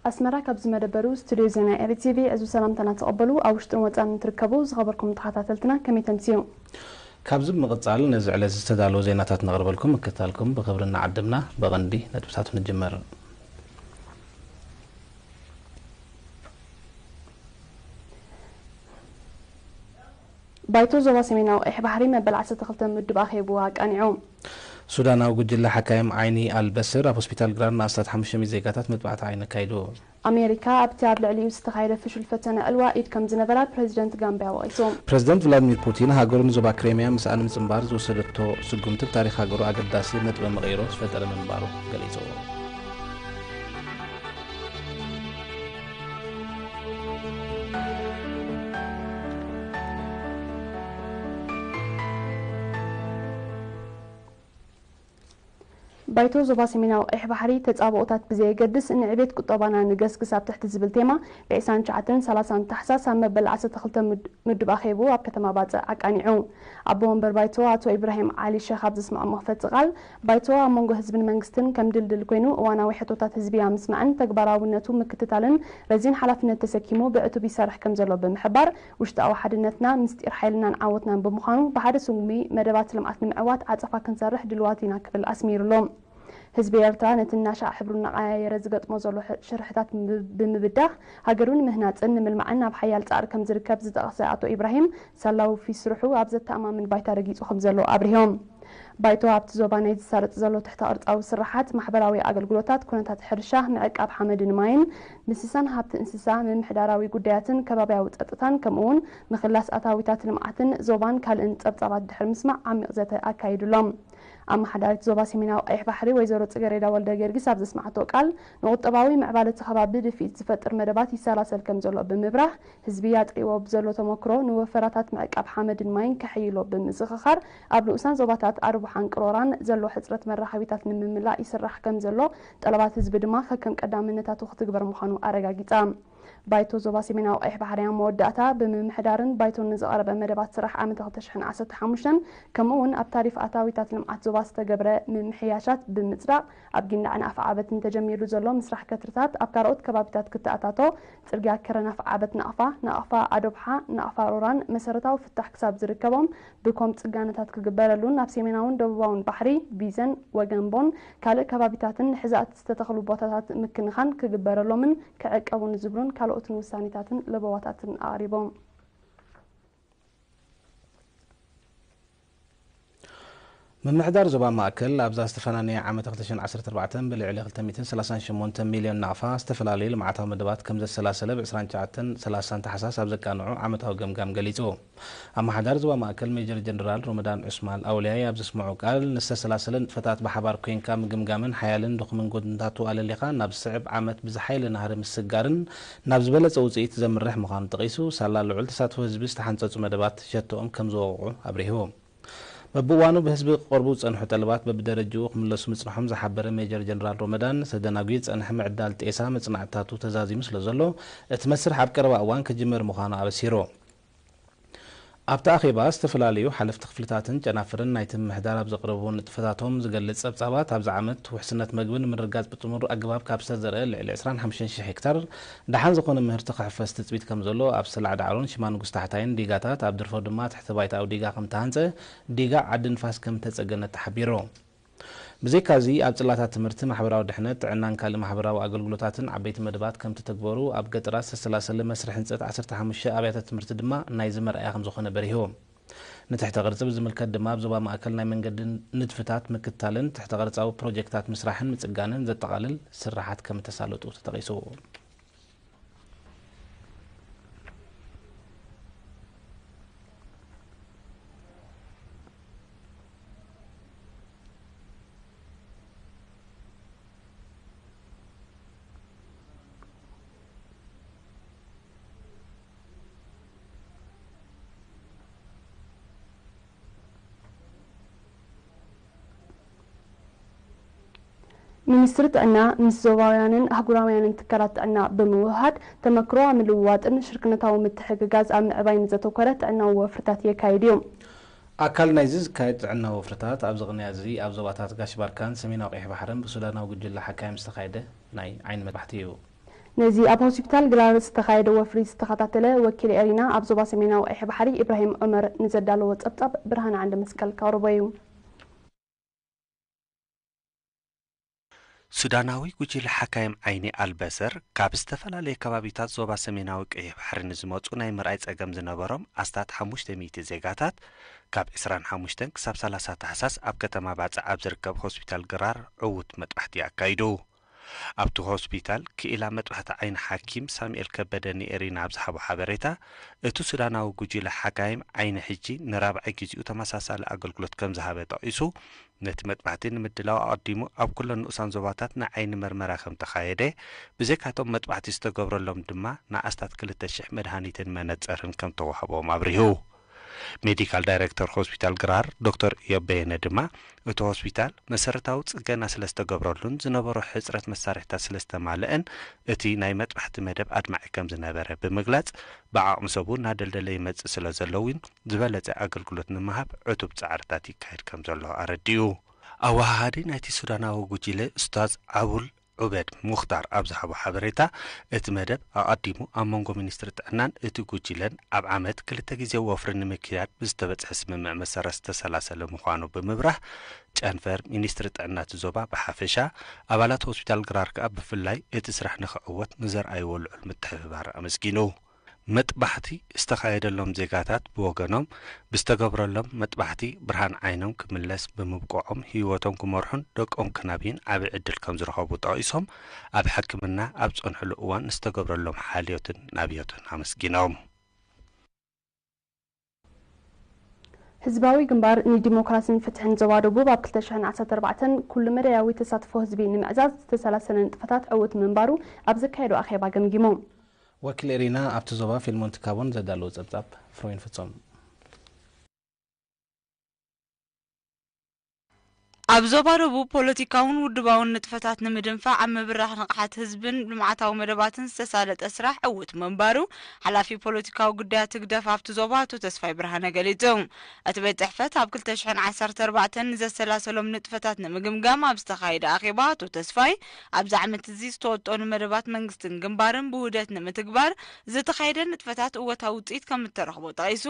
ኣስመራ፣ ካብዚ መደበሩ ስቱድዮ ዜና ኤሪ ቲቪ ዕዙዝ ሰላምታና ተቐበሉ። ኣብ ውሽጥን ወጻእን እትርከቡ ዝኸበርኩም ተኸታተልትና ከመይ ተምስዩ? ካብዚ ብምቕጻል ነዚ ዕለት ዝተዳለወ ዜናታት ነቕርበልኩም ምክትታልኩም ብኽብሪ እናዓደምና ብቐንዲ ነጥብታቱ ንጅመር። ባይቶ ዞባ ሰሜናዊ ቀይሕ ባሕሪ መበል ዓሰርተ ክልተ ምዱብ ኣኼቡ ኣቃኒዑ። ሱዳናዊ ጉጅለ ሓካይም ዓይኒ ኣልበስር ኣብ ሆስፒታል ግራር ንኣስታት ሓሙሽተ ሚእቲ ዜጋታት መጥባዕቲ ዓይኒ ኣካይዱ። ኣሜሪካ ኣብቲ ኣብ ልዕሊኡ ዝተኻየደ ፍሹል ፈተነ ዕልዋ ኢድ ከም ዝነበራ ፕረዚደንት ጋምብያ ወቒሱ። ፕረዚደንት ቭላድሚር ፑቲን ሃገሩ ንዞባ ክሬምያ ምስኣ ንምጽንባር ዝወሰደቶ ስጉምቲ ብታሪኽ ሃገሩ ኣገዳሲ ነጥበ መቐይሮ ዝፈጠረ ምንባሩ ገሊጹ። ባይቶ ዞባ ሰሜናዊ ቀይሕ ባሕሪ ተጻብኦታት ብዘየገድስ ንዕቤት ቁጠባና ንገስግስ ኣብ ትሕቲ ዝብል ቴማ ብ ዕስራን ትሽዓተን ሰላሳን ታሕሳስ ኣብ መበል ዓሰርተ ክልተ ምድ-፣ ምዱብ ኣኼቡ ኣብ ከተማ ባጽዕ ኣቃኒዑ። ኣቦ ወንበር ባይቶ ኣቶ ኢብራሂም ዓሊ ሸኽ ኣብ ዘስምዖ መኽፈቲ ቃል፣ ባይቶ ኣብ መንጎ ህዝብን መንግስትን ከም ድልድል ኮይኑ እዋናዊ ሕቶታት ህዝቢ ኣብ ምስማዕን ተግባራውነቱ ምክትታልን ረዚን ሓላፍነት ተሰኪሙ ብዕቱብ ይሰርሕ ከም ዘሎ ብምሕባር፣ ውሽጣዊ ሓድነትና ምስጢር ሓይልናን ዓወትናን ብምዃኑ፣ ብሓደ ስጉሚ መደባት ልምዓት ንምዕዋት ዓጸፋ ክንሰርሕ ድልዋት ኢና ክብል ኣስሚሩሎም። ህዝቢ ኤርትራ ነቲ እናሻዕ ሕብሩ እናቐያየረ ዝገጥሞ ዘሎ ሕ-፣ ሽርሕታት ብምብ-፣ ብምብዳህ፣ ሃገሩ ንምህናጽን ንምልማዕን ኣብ ሓያል ጻዕሪ ከም ዝርከብ ዝጠቐሰ ኣቶ ኢብራሂም፣ ሳላዊ ፊት ስርሑ ኣብ ዘተኣማምን ባይታ ረጊጹ ከም ዘሎ ኣብሪሆም። ባይቶ ኣብቲ ዞባ ናይ ዝሳለጥ ዘሎ ትሕተ ቅርጻዊ ስራሓት፣ ማሕበራዊ ኣገልግሎታት፣ ኩነታት ሕርሻ፣ ምዕቃብ ሓመድን ማይን፣ ምስሳን ሃብቲ እንስሳ፣ ምምሕዳራዊ ጉዳያትን ከባብያዊ ጸጥታን፣ ከምኡ'ውን ምኽላስ ኣታዊታት ልምዓትን ዞባን ካልእን ጸብጻባት ድሕሪ ምስማዕ ዓሚቕ ዘተ ኣካይዱሎም። ኣመሓዳሪት ዞባ ሰሜናዊ ቀይሕ ባሕሪ ወይዘሮ ጽገሬዳ ወልደ ጊዮርጊስ ኣብ ዘስማዓቶ ቃል፣ ንቁጠባዊ ምዕባለ እቲ ከባቢ ድፍኢት ዝፈጥር መደባት ይሰላሰል ከም ዘሎ ብምብራህ፣ ህዝቢ ኣጥሪዎ ብዘሎ ተመክሮ ንወፈራታት ምዕቃብ ሓመድን ማይን ከሐይሎ ብምዝኽኻር፣ ኣብ ንኡሳን ዞባታት ኣርቡሓን ቅሮራን ዘሎ ሕጽረት መራኸቢታት ንምምላእ ይስራሕ ከም ዘሎ፣ ጠለባት ህዝቢ ድማ ከከም ቀዳምነታቱ ክትግበር ምዃኑ ኣረጋጊጻ። ባይቶ ዞባ ሰሜናዊ ቀይሕ ባሕሪ ኣብ መወዳእታ፣ ብምምሕዳርን ባይቶን ንዝቐረበ መደባት ስራሕ ዓመት ክልተ ሽሕን ዓሰርተ ሓሙሽተን፣ ከምኡ እውን ኣብ ታሪፍ ኣታዊታት ልምዓት ዞባ ዝተገብረ ምምሕያሻት ብምጽዳቕ፣ ኣብ ጊንዳዕን ኣፍዓበትን ተጀሚሩ ዘሎ ምስራሕ ከትርታት ኣብ ካልኦት ከባቢታት ክተኣታቶ፣ ጽርግያ ከረን ኣፍዓበት ናቕፋ፣ ናቕፋ ኣዶብሓ፣ ናቕፋ ሮራን መሰረታዊ ፍታሕ ክሳብ ዝርከቦም ብኮም ጽጋነታት ክግበረሉን ኣብ ሰሜናውን ደቡባውን ባሕሪ፣ ቢዘን፣ ወገምቦን ካልእ ከባቢታትን ንሕዛእቲ ዝተተኽሉ ቦታታት ምክንኻን ክግበረሎምን ክዕቀቡ ንዝብሉን ካልኦትን ውሳኔታትን ለበዋታትን ኣቕሪቦም። ምምሕዳር ዞባ ማእከል ኣብዛ ዝተፈናነየ ዓመት ክልተ ሽሕን ዓሰርተ ኣርባዕተን ብልዕሊ ክልተ ሚእትን ሰላሳን ሸሞንተን ሚልዮን ናቕፋ ዝተፈላለዩ ልምዓታዊ መደባት ከም ዘሰላሰለ ብ ዕስራን ትሽዓተን ሰላሳን ታሕሳስ ኣብ ዘቃንዖ ዓመታዊ ገምጋም ገሊጹ። ኣመሓዳሪ ዞባ ማእከል ሜጀር ጀነራል ሮመዳን ዑስማን ኣውልያይ ኣብ ዘስምዖ ቃል፣ ንዝተሰላሰለ ንጥፈታት ብሓባር ኮይንካ ምግምጋምን ሓያልን ድኹምን ጎድንታቱ ኣለሊኻ ናብ ዝስዕብ ዓመት ብዝሓየለ ናህሪ ምስጋርን ናብ ዝበለጸ ውጽኢት ዘምርሕ ምዃኑ ጠቒሱ፣ ሳላ ልዑል ተሳትፎ ህዝቢ ዝተሓንጸጹ መደባት ሸቶኦም ከም ዝወቕዑ ኣብሪሁ። በብእዋኑ ብህዝቢ ክቐርቡ ዝጸንሑ ጠለባት በብደረጅኡ ክምለሱ ምጽንሖም ዝሓበረ ሜጀር ጀነራል ሮመዳን፣ ተደናጒዩ ዝጸንሐ ምዕዳል ጤሳ መጽናዕትታቱ ተዛዚሙ ስለ ዘሎ፣ እቲ መስርሕ ኣብ ቀረባ እዋን ክጅመር ምዃኑ ኣበሲሩ። ኣብቲ ኣኼባ፣ ዝተፈላለዩ ሓለፍቲ ክፍልታትን ጨናፍርን ናይቲ ምምሕዳር ኣብ ዘቕረብዎ ንጥፈታቶም ዝገልጽ ጸብጻባት፣ ኣብዚ ዓመት ውሕስነት መግቢ ንምርግጋጽ ብጥሙር ኣገባብ ካብ ዝተዘርአ ልዕሊ ዕስራን ሓሙሽተን ሽሕ ሄክታር ደሓን ዝኾነ ምህርቲ ክሕፈስ ትጽቢት ከም ዘሎ ኣብ ሰላዕ ዳዕሮን ሽማ ንጉስ ታሕታይን ዲጋታት፣ ኣብ ድርፎ ድማ ትሕቲ ባይታ ኣውዲጋ ከም ተሃንጸ፣ ዲጋ ዓዲ ንፋስ ከም ተጸገነ ተሓቢሩ። ብዘይካዚ፣ ኣብ ጽላታት ትምህርቲ፣ ማሕበራዊ ድሕነት፣ ጥዕናን ካልእ ማሕበራዊ ኣገልግሎታትን ዓበይቲ መደባት ከም ተተግበሩ፣ ኣብ ገጠራት ዝተሰላሰለ መስርሕ ህንጸት ዓሰርተ ሓሙሽተ ኣብያተ ትምህርቲ ድማ ናይዚ መርኣያ ከም ዝኾነ በሪሁ። ንትሕተ ቅርጺ ብዝምልከት ድማ፣ ኣብ ዞባ ማእከል ናይ መንገዲ ንድፍታት ምክትታልን ትሕተ ቅርጻዊ ፕሮጀክታት ምስራሕን ምጽጋንን ዘጠቓልል ስራሓት ከም እተሳለጡ ተጠቒሱ። ሚኒስትሪ ጥዕና ምስ ዞባውያንን ኣህጉራውያንን ትካላት ጥዕና ብምውህሃድ፣ ተመክሮ ኣብ ምልውዋጥን ሽርክነታዊ ምትሕግጋዝ ኣብ ምዕባይን ዘተኮረ ጥዕናዊ ወፍርታት የካይድ እዩ። ኣካል ናይዚ ዝካየድ ጥዕናዊ ወፍርታት፣ ኣብዚ ቅንያት እዚ ኣብ ዞባታት ጋሽ ባርካን ሰሜናዊ ቀይሕ ባሕርን ብሱዳናዊ ጉጅለ ሓካይም ዝተኻየደ ናይ ዓይኒ መጥባሕቲ እዩ። ነዚ ኣብ ሆስፒታል ግራር ዝተኻየደ ወፍሪ ዝተኸታተለ ወኪል ኤሪና ኣብ ዞባ ሰሜናዊ ቀይሕ ባሕሪ ኢብራሂም ዑመር ንዘዳለዎ ጸብጻብ ብርሃን ዓንደ መስቀል ከቕርቦ እዩ። ሱዳናዊ ጉጅለ ሓካይም ዓይኒ ኣልበሰር ካብ ዝተፈላለየ ከባቢታት ዞባ ሰሜናዊ ቀይሕ ባሕሪ ንዝመጹ ናይ ምርኣይ ጸገም ዝነበሮም ኣስታት ሓሙሽተ ሚእቲ ዜጋታት ካብ ዕስራን ሓሙሽተን ክሳብ ሰላሳ ታሕሳስ ኣብ ከተማ ባጽዕ ኣብ ዝርከብ ሆስፒታል ግራር ዕዉት መጥባሕቲ ኣካይዱ። ኣብቲ ሆስፒታል ክኢላ መጥባሕቲ ዓይኒ ሓኪም ሳሙኤል ከበደ ንኤሪና ኣብ ዝሃቦ ሓበሬታ፣ እቲ ሱዳናዊ ጉጅለ ሓካይም ዓይኒ ሕጂ ንራብዓይ ግዜኡ ተመሳሳሊ ኣገልግሎት ከም ዝሃበ ጠቒሱ፣ ነቲ መጥባሕቲ ንምድላው ኣቐዲሙ ኣብ ኩለን ንኡሳን ዞባታት ናይ ዓይኒ መርመራ ከም ተኻየደ፣ ብዘይካቶም መጥባሕቲ ዝተገብረሎም ድማ ንኣስታት ክልተ ሽሕ መድሃኒትን መነጸርን ከም ተዋህቦም ኣብሪሁ። ሜዲካል ዳይሬክተር ሆስፒታል ግራር ዶክተር ኢዮብ በየነ ድማ፣ እቲ ሆስፒታል መሰረታዊ ጽገና ስለ ዝተገብረሉን ዝነበሮ ሕጽረት መሳርሕታት ስለ ዝተማልአን፣ እቲ ናይ መጥባሕቲ መደብ ኣድማዒ ከም ዝነበረ ብምግላጽ፣ ብዓቕሚ ሰቡ እናደልደለ ይመጽእ ስለ ዘሎ እውን ዝበለጸ ኣገልግሎት ንምሃብ ዕቱብ ጻዕርታት ይካየድ ከም ዘሎ ኣረዲኡ። ኣወሃሃዲ ናይቲ ሱዳናዊ ጉጅለ ኡስታዝ ዓቡል ዑበድ ሙኽታር ኣብ ዝሃቦ ሓበሬታ፣ እቲ መደብ ኣቐዲሙ ኣብ መንጎ ሚኒስትሪ ጥዕናን እቲ ጉጅለን ኣብ ዓመት ክልተ ግዜ ወፍሪ ንምክያድ ብዝተበጽሐ ስምምዕ መሰረት ዝተሰላሰለ ምዃኑ ብምብራህ፣ ጨንፈር ሚኒስትሪ ጥዕና እቲ ዞባ ብሓፈሻ፣ ኣባላት ሆስፒታል ግራር ከኣ ብፍላይ እቲ ስራሕ ንኽዕወት ንዘርኣይዎ ልዑል ምትሕብባር ኣመስጊኑ። መጥባሕቲ ዝተኻየደሎም ዜጋታት ብወገኖም፣ ብዝተገብረሎም መጥባሕቲ ብርሃን ዓይኖም ክምለስ ብምብቅዖም ህይወቶም ክመርሑን ደቆም ክናብዩን ዓቢ ዕድል ከም ዝረኸቡ ጠቒሶም፣ ኣብ ሕክምና ኣብ ዝጸንሕሉ እዋን ዝተገብረሎም ሓልዮትን ናብዮትን ኣመስጊኖም። ህዝባዊ ግንባር ንዲሞክራስን ፍትሕን ዞባ ደቡብ ኣብ ክልተ ሽሕን ዓሰርተ ኣርባዕተን ኩሉ መዳያዊ ተሳትፎ ህዝቢ ንምዕዛዝ ዝተሰላሰለ ንጥፈታት ዕዉት ምንባሩ ኣብ ዘካየዶ ኣኼባ ገምጊሞም። ወኪል ኤሪና ኣብቲ ዞባ ፊልሞን ትካቦን ዘዳለዎ ጸብጻብ ፍሮይን ፍጹም። ኣብ ዞባ ደቡብ ፖለቲካውን ውድባውን ንጥፈታት ንምድንፋዕ ኣብ ምብራኽ ንቕሓት ህዝብን ልምዓታዊ መደባትን ዝተሳለጠ ስራሕ ዕዉት ምንባሩ ሓላፊ ፖለቲካዊ ጉዳያት ህግደፍ ኣብቲ ዞባ ኣቶ ተስፋይ ብርሃነ ገሊጹ። እቲ ቤት ጽሕፈት ኣብ ክልተ ሽሕን ዓሰርተ ኣርባዕተን ንዘሰላሰሎም ንጥፈታት ንምግምጋም ኣብ ዝተኻየደ ኣኼባ ኣቶ ተስፋይ ኣብዚ ዓመት እዚ ዝተወጠኑ መደባት መንግስትን ግንባርን ብውህደት ንምትግባር ዝተኻየደ ንጥፈታት እወታዊ ውፅኢት ከም እተረኽቦ ጠቒሱ፣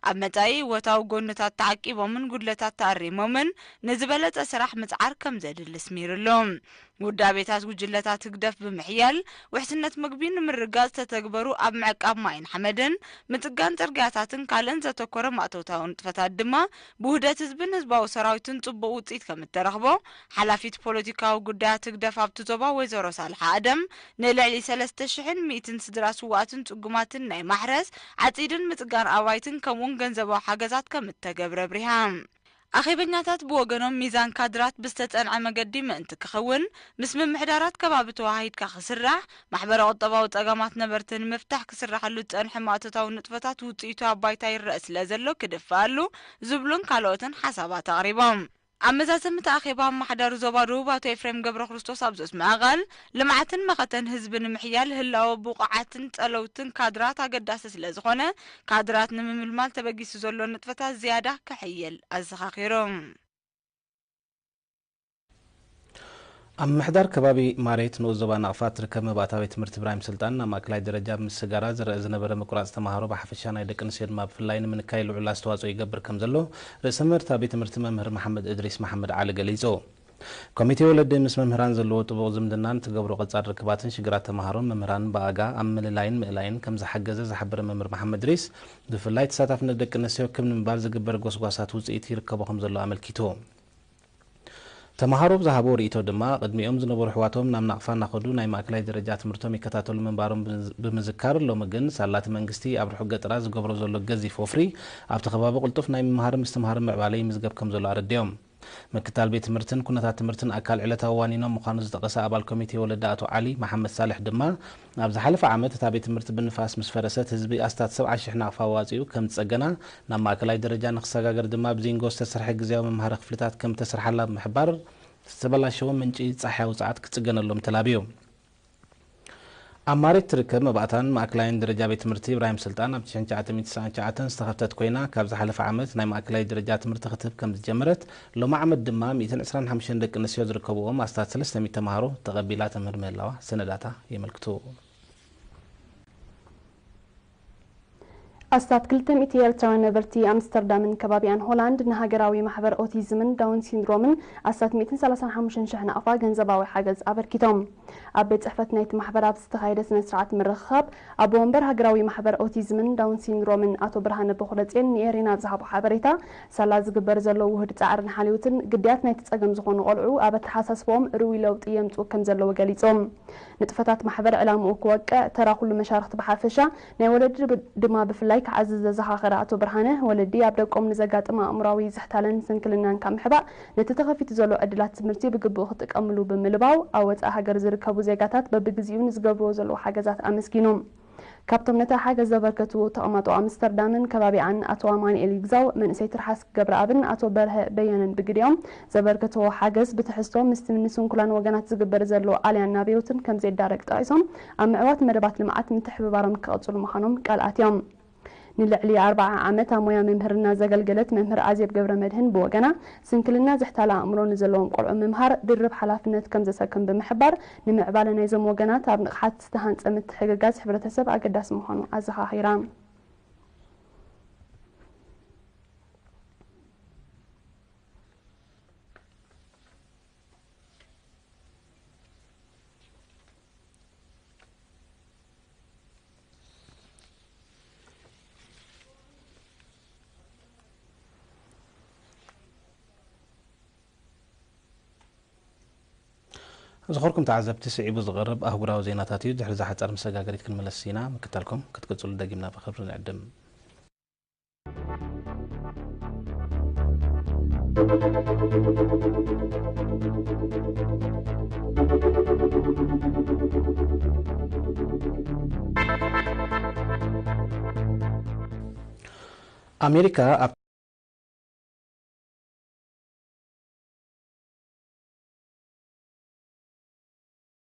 ኣብ መጻኢ እወታዊ ጎንታት ተዓቂቦምን ጉድለታት ተኣሪሞምን ንዝበለጸ ስራሕ ምጽዓር ከም ዘድሊ ኣስሚሩሉ። ውዳቤታት ጉጅለታት ህግደፍ ብምሕያል ውሕስነት ምግቢ ንምርግጋጽ ዝተተግበሩ ኣብ ምዕቃብ ማይን ሓመድን፣ ምጽጋን ጽርግያታትን ካልእን ዘተኮረ ማእቶታዊ ንጥፈታት ድማ ብውህደት ህዝብን ህዝባዊ ሰራዊትን ጽቡቕ ውጽኢት ከም እተረኽቦ ሓላፊት ፖለቲካዊ ጉዳያት ህግደፍ ኣብቲ ዞባ ወይዘሮ ሳልሓ ኣደም ንልዕሊ ሰለስተ ሽሕን ሚእትን ስድራ ስውኣትን ጽጉማትን ናይ ማሕረስ፣ ዓጺድን ምጽጋን ኣባይትን ከምኡውን ገንዘባዊ ሓገዛት ከም እተገብረ ኣብሪሃ። ኣኼበኛታት ብወገኖም ሚዛን ካድራት ብዝተጸንዐ መገዲ ምእንቲ ክኸውን፣ ምስ ምምሕዳራት ከባቢ ተወሃሂድካ ክስራሕ፣ ማሕበረ ቁጠባዊ ጸገማት ነበርቲ ንምፍታሕ ክስራሓሉ ዝጸንሐ ማእቶታዊ ንጥፈታት ውጽኢቱ ኣብ ባይታ ይረአ ስለ ዘሎ ክድፈኣሉ ዝብሉን ካልኦትን ሓሳባት ኣቕሪቦም። ኣብ መዛዘሚ እቲ ኣኼባ ኣመሓዳሪ ዞባ ደቡብ ኣቶ ኤፍሬም ገብረክርስቶስ ኣብ ዘስምዖ ቃል፣ ልምዓትን መኸተን ህዝቢ ንምሕያል ህላወ ብቑዓትን ጸለውትን ካድራት ኣገዳሲ ስለ ዝኾነ፣ ካድራት ንምምልማል ተበጊሱ ዘሎ ንጥፈታት ዝያዳ ክሕየል ኣዘኻኺሩ። ኣብ ምምሕዳር ከባቢ ማሬት ንኡስ ዞባ ናቕፋ ትርከብ መባእታዊ ትምህርቲ ኢብራሂም ስልጣን ናብ ማእከላይ ደረጃ ብምስጋራ ዝረአ ዝነበረ ምቁራጽ ተምሃሮ ብሓፈሻ ናይ ደቂ ኣንስትዮ ድማ ብፍላይ ንምንካይ ልዑል ኣስተዋጽኦ ይገብር ከም ዘሎ ርእሰ መምህር እታ ቤት ትምህርቲ መምህር መሓመድ እድሪስ መሓመድ ዓሊ ገሊጹ። ኮሚቴ ወለዲ ምስ መምህራን ዘለዎ ጥቡቕ ዝምድናን ትገብሮ ቀጻል ርክባትን ሽግራት ተምሃሮን መምህራንን ብኣጋ ኣብ ምልላይን ምእላይን ከም ዝሓገዘ ዝሓበረ መምህር መሓመድ እድሪስ ብፍላይ ተሳታፍነት ደቂ ኣንስትዮ ክብ ንምባል ዝግበር ጎስጓሳት ውጽኢት ይርከቦ ከም ዘሎ ኣመልኪቱ። ተምሃሮ ብዝሃብዎ ርእይቶ ድማ፣ ቅድሚኦም ዝነበሩ ኣሕዋቶም ናብ ናቕፋ እናኸዱ ናይ ማእከላይ ደረጃ ትምህርቶም ይከታተሉ ምንባሮም ብምዝካር፣ ሎሚ ግን ሳላቲ መንግስቲ ኣብ ርሑቕ ገጠራት ዝገብሮ ዘሎ ገዚፍ ወፍሪ ኣብቲ ከባቢ ቅልጡፍ ናይ ምምሃርን ምስትምሃርን ምዕባለ ይምዝገብ ከም ዘሎ ኣረዲኦም። ምክታል ቤት ትምህርትን ኩነታት ትምህርትን ኣካል ዕለታዊ ዋኒኖም ምዃኑ ዝጠቐሰ ኣባል ኮሚቴ ወለዲ ኣቶ ዓሊ መሓመድ ሳልሕ ድማ፣ ኣብ ዝሓለፈ ዓመት እታ ቤት ትምህርቲ ብንፋስ ምስ ፈረሰት ህዝቢ ኣስታት ሰብዓ ሽሕ ናቕፋ ኣዋጺኡ ከም ዝጸገና፣ ናብ ማእከላይ ደረጃ ንኽሰጋገር ድማ ብዚንጎ ዝተሰርሐ ግዝያዊ መምሃሪ ክፍልታት ከም እተሰርሓላ ብምሕባር፣ ዝተበላሸወ ምንጪ ጻሕያዊ ጸዓት ክጽገነሎም ተላብዩ። ኣብ ማሬት ትርከብ መባእታን ማእከላይን ደረጃ ቤት ትምህርቲ ኢብራሂም ስልጣን ኣብ ትሽዓተ ሚእቲ ተስዓን ትሽዓተን ዝተኸፍተት ኮይና፣ ካብ ዝሓለፈ ዓመት ናይ ማእከላይ ደረጃ ትምህርቲ ክትህብ ከም ዝጀመረት፣ ሎሚ ዓመት ድማ ሚእትን ዕስራን ሓሙሽተን ደቂ ኣንስትዮ ዝርከብዎም ኣስታት ሰለስተ ሚእቲ ተምሃሮ ተቐቢላ ተምህር ምህላዋ ሰነዳታ የመልክቱ። ኣስታት ክልተ ሚእቲ ኤርትራውያን ነበርቲ ኣምስተርዳምን ከባቢኣን ሆላንድ ንሃገራዊ ማሕበር ኦቲዝምን ዳውን ሲንድሮምን ኣስታት ሚእትን ሰላሳን ሓሙሽተን ሽሕ ናቕፋ ገንዘባዊ ሓገዝ ኣበርኪቶም። ኣብ ቤት ጽሕፈት ናይቲ ማሕበር ኣብ ዝተኻየደ ስነ ስርዓት ምርኽኻብ፣ ኣቦ ወንበር ሃገራዊ ማሕበር ኦቲዝምን ዳውን ሲንድሮምን ኣቶ ብርሃነ በኹረጽዮን ንኤሪና ኣብ ዝሃቦ ሓበሬታ፣ ሳላ ዝግበር ዘሎ ውሁድ ጻዕርን ሓልዮትን ግድያት ናይቲ ጸገም ዝኾኑ ቆልዑ ኣብ ኣተሓሳስባኦም ርኡይ ለውጢ የምጽኡ ከም ዘለዉ ገሊጾም። ንጥፈታት ማሕበር ዕላምኡ ክወቅዕ፣ ተራ ኩሉ መሻርኽቲ ብሓፈሻ፣ ናይ ወለዲ ብ-፣ ድማ ብፍላይ ክዓዝዝ ዘዘኻኸረ ኣቶ ብርሃነ፣ ወለዲ ኣብ ደቆም ንዘጋጥም ኣእምራዊ ዝሕታለን ስንክልናን ካብ ምሕባእ፣ ነቲ ተኸፊቱ ዘሎ ዕድላት ትምህርቲ ብግቡእ ክጥቀምሉ ብምልባው፣ ኣብ ወጻኢ ሃገር ዝርከቡ ዜጋታት በብግዚኡ ንዝገብርዎ ዘለዉ ሓገዛት ኣመስጊኖም። ካብቶም ነቲ ሓገዝ ዘበርከቱ ተቐማጦ ኣምስተርዳምን ከባቢኣን ኣቶ ኣማኑኤል ይግዛው፣ መንእሰይ ትርሓስ ገብረኣብን ኣቶ በርሀ በየነን ብግዲኦም፣ ዘበርከትዎ ሓገዝ ብትሕዝቶ ምስቲ ንስንኩላን ወገናት ዝግበር ዘሎ ኣልያን ናብዮትን ከም ዘየዳረግ ጠቒሶም፣ ኣብ ምዕዋት መደባት ልምዓት ምትሕብባሮም ክቐጽሉ ምዃኖም ቃል ኣትዮም። ንልዕሊ ኣርብዓ ዓመት ኣብ ሞያ መምህርና ዘገልገለት መምህር ኣዜብ ገብረ መድህን ብወገና፣ ስንክልና ዝሕታለ ኣእምሮ ንዘለዎም ቆልዑ ምምሃር ድርብ ሓላፍነት ከም ዘሰክም ብምሕባር፣ ንምዕባለ ናይዞም ወገናት ኣብ ንቕሓት ዝተሃንጸ ምትሕግጋዝ ሕብረተሰብ ኣገዳሲ ምዃኑ ኣዘኻኺራ። ዝኸርኩም ተዓዘብቲ፣ ስዒቡ ዝቐርብ ኣህጉራዊ ዜናታት እዩ። ድሕሪ እዛ ሓጻር መሰጋገሪት ክንምለስ ኢና። ምክታልኩም ክትቅጽሉ ደጊምና ብኽብሪ ንዕድም። ኣሜሪካ ኣብ